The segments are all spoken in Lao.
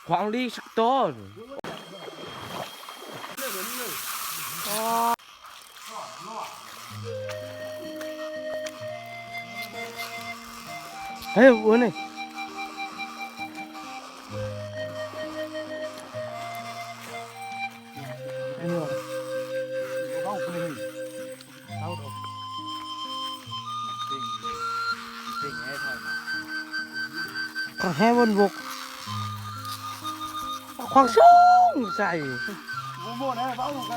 ຂວາງລີກສັກຕອນ. ເຮີ້ຍ ໂອ້ຍ ນີ້ ເອົາດອກ ເກັ່ງ ເກັ່ງແຮງ ຂອງແຮງວົນວົກ ເອົາຂວາງສູງໃສ່ ບໍ່ໝົດນະ ເບົາລົງໄປ.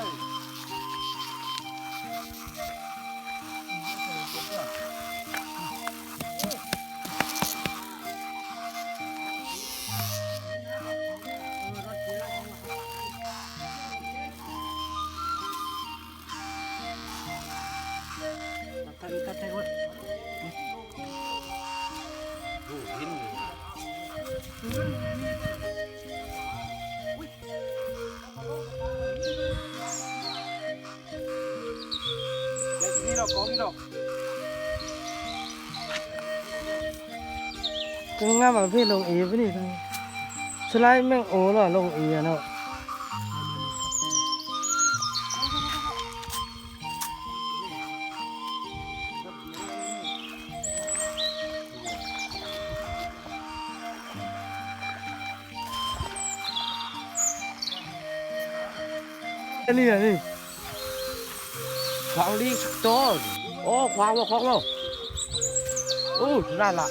ກະງາມ ເອົາເພລົງເອໄປນີ້ ສະໄລແມ່ງໂອລະ ລົງເອເນາະ. ອັນນີ້ ອັນນີ້ ຂວາງລີກສັກຕອນ. ໂອ້ ຂວາງບໍ່ ຂວາງບໍ່. ໂອ້ ນັ້ນລະ.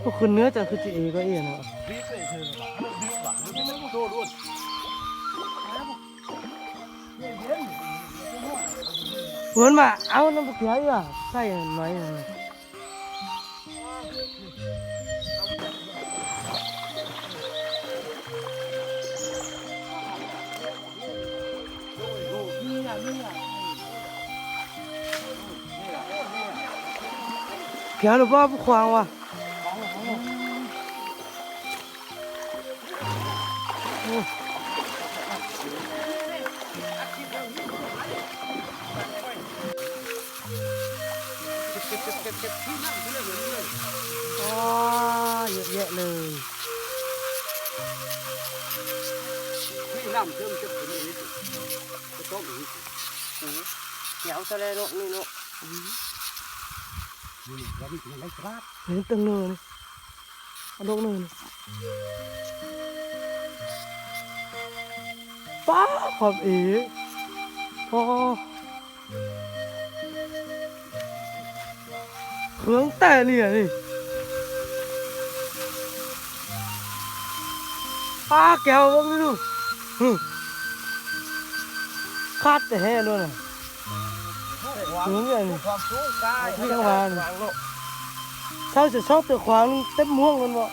ໂອ້ ຂຶ້ນເໜືອຈັ່ງຄືຊິເອກວ່າເອເນາະ. ເພິ່ນວ່າເອົານ້ຳບັກເຂືອອີກວ່າ ໃສ່ໜ້ອຍ. ແຖວລະບໍ່ ຂວາງວ່າ. ອໍ ເຍອະແຍະເລີຍ. ນີ້ນ້ຳເທິງຈະຂຶ້ນອີກ ຈະຕົກອີກ. ເອີ ແຖວຊະແລເນາະ ນີ້ເນາະ. ອື ນີ້ ວ່າມີຫຍັງໄດ້ກະລາດ ເຫັນເຖິງເນີນ. ອາ ລົງເນີນ. ປ້າ ຄວາມເອ ພໍ ເຄື່ອງແຕ່ນີ້ ນີ້ ປ້າ ແກວເບິ່ງດູ ຫຶ ຄາດແຕ່ແຮ່ໂລດນະ. ສູງຢ່າງນີ້ ຄວາມສູງກາຍ ນີ້ກະວ່ານີ້ ເຊົາຈະຊອກແຕ່ຂວາງເຕັມມ່ວງແມ່ນບໍ່?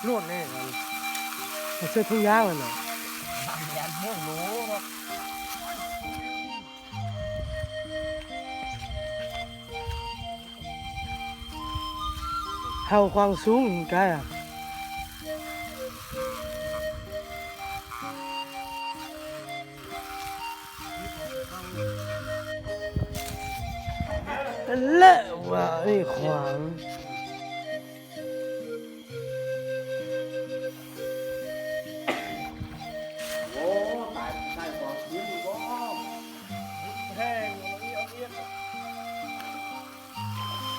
ໂລດແນ່ ໃສ່ຖົງຢາງຫັ້ນນະ ແມ່ນມ່ວງໂລເນາະ. ເຮົາຂວາງສູງກາຍ ແລະວ່າໄອ້ຂວາງ ໂອ້ ຕາຍ ຕາຍຂວາງຄືນບໍ່ ແຮງ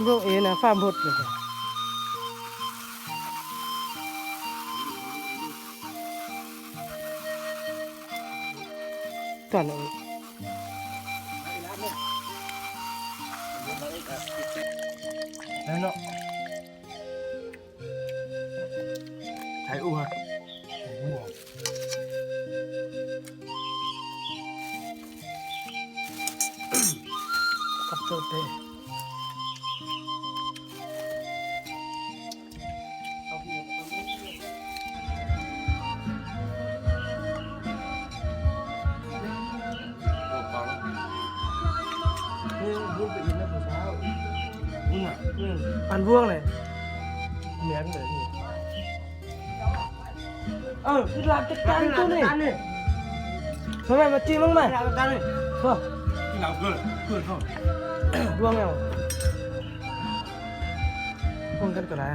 ເບິ່ງເອນະ ຟ້າໝົດເລີຍ. ຕອນນັ້ນແລ້ວເນາະ ໃສ່ອູ່ ຂອບໃຈເດ້. ອັນບ່ວງເລີຍ ແມ່ນເລີຍນີ້. ເອີ ຄືລາດຈັດການໂຕນີ້. ມາແມ່ ມາຈີ້ມຶງແມ່ ໂອ້ ກິນເຫຼົ້າເກີນ ເກີນເຮົາ ດວງແລ້ວ ກົງກັນກໍໄດ້